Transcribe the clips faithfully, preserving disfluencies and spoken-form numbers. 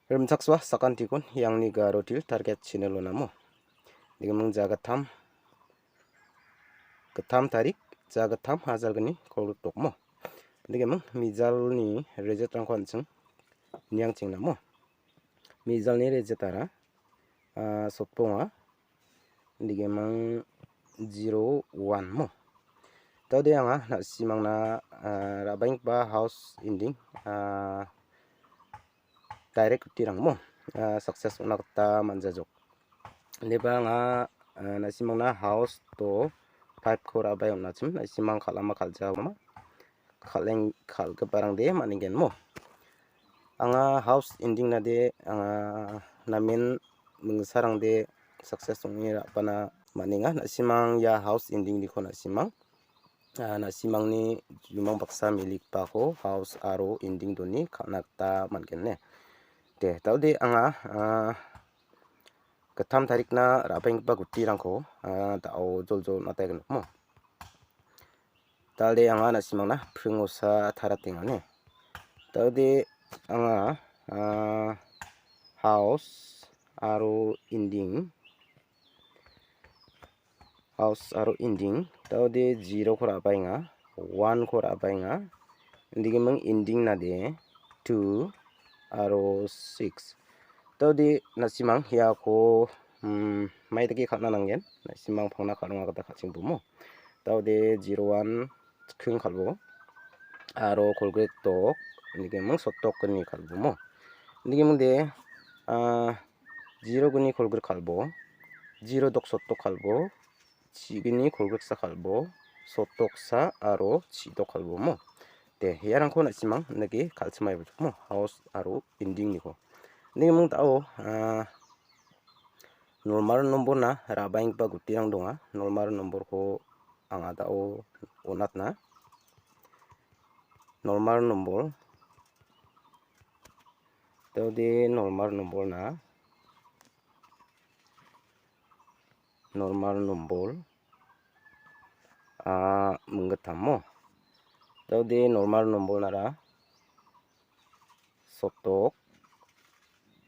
Rimchaksoa sakantikon iangni Garo Til Target channel-o namo. Dikeming jagatam, gittam tarik, jagatam hajalgni kolgrikdokmo. Dikeming mijalni result-rangko an·ching niangching namo. Mijalni result-ara, ah, sotbonga. Dikeming zero one mo. Tode anga na·simangna, ah, ra·baenggipa house ending, ah, direct gutirangmo, ah, success ong·na gita man·jajok. Indiba anga, ah, na·simangna house to five-ko ra·bae on·achim, na·simang kal·ama kal·jaoma, kal·eng-, kal·giparangde man·engenmo. Anga house ending-nade, anga namen mingsarangde success ong·e ra·bana man·enga. Na·simang ia house ending-niko na·simang, ah, na·simangni jumang baksa milikbako house aro ending doni kal·na gita man·gen ne. De, tode anga, ah, gittam tarikna ra·baenggipa gutirangko, ah, da·o joljol on·atagenokmo. Tode anga na·simangna pringosa taratenga ne. Tode anga, ah, house aro ending, house aro ending, tode zero-ko ra·baenga, one-ko ra·baenga. Indikeming ending-nade two aro six. Tode na·simang iako, hmm, maidake kal·na nanggen. Na·simang pangna kal·onga gita ka·chengbomo. Tode zero one chiking kal·bo. Aro kolgrikdok, indikeming sotdok gni kal·bomo. Indikemingde, ah, zero gni kolgrik kal·bo. Zero dok sotdok kal·bo. Chigni kolgriksa kal·bo, sotdoksa aro chidok kal·bomo. De, iarangko na·simang indake kal·chimaibo jokmo, house aro ending-niko. Indikeming da·o, ah, normal nombor-na ra·baenggipa gutirang donga. Normal nombor-ko anga da·o on·atna. Normal nombor. Tode normal nombor-na. Normal nombor, ah, minggittamo. Tode normal nombor-nara sotdok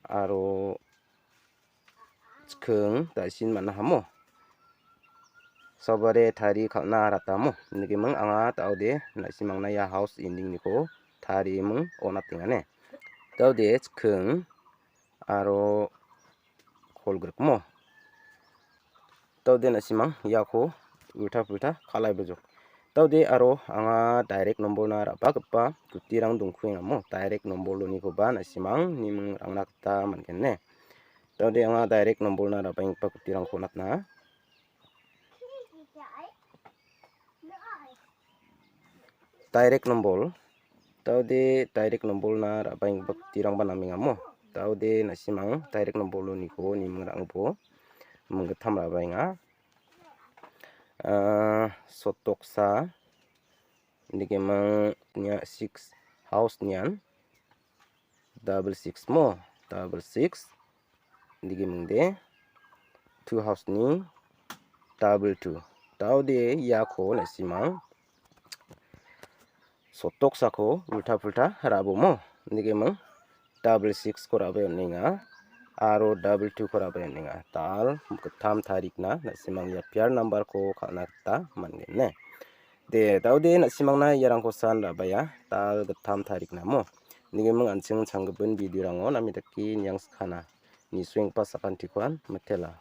aro chiking da·sin man·a hamo. Sabare tari kal·na ratamo. Indikeming anga da·ode na·simangna ia house ending-niko tariming on·atengane. Da·ode chiking aro kolgrikmo. Da·ode na·simang iako ulta pulta kal·aibojok. Da·ode aro anga direct nombor-na ra·bagipa gutirang dongkuengamo. Direct nombor-onikoba na·simang niming rangna gita man·gen ne. Da·ode anga direct nombor-na ra·baenggipa gutirangko on·atna. Direct nombor. Da·ode direct nombor-na ra·baenggipa gutirangba namengamo. Da·ode na·simang direct nombor-oniko niming rangbo minggittam ra·baenga. Ah, sotdoksa. Indikeming nia six house nian. Double six mo, double six. Indikemingde two house ni double two. Da·ode iako na·simang sotdoksako ulta pulta ra·bomo. Indikeming double six-ko ra·bae on·enga. Aro double two-ko ra·bae on·enga. Dal gittam tarikna na·simang ia piar number-ko kal·na gita man·gen ne. De, da·ode na·simangna iarangkosan ra·baia. Dal gittam tariknamo. Indikeming an·ching changgipin video-rango name dake niangskana. Nisuenggipa sakantikoan mitela.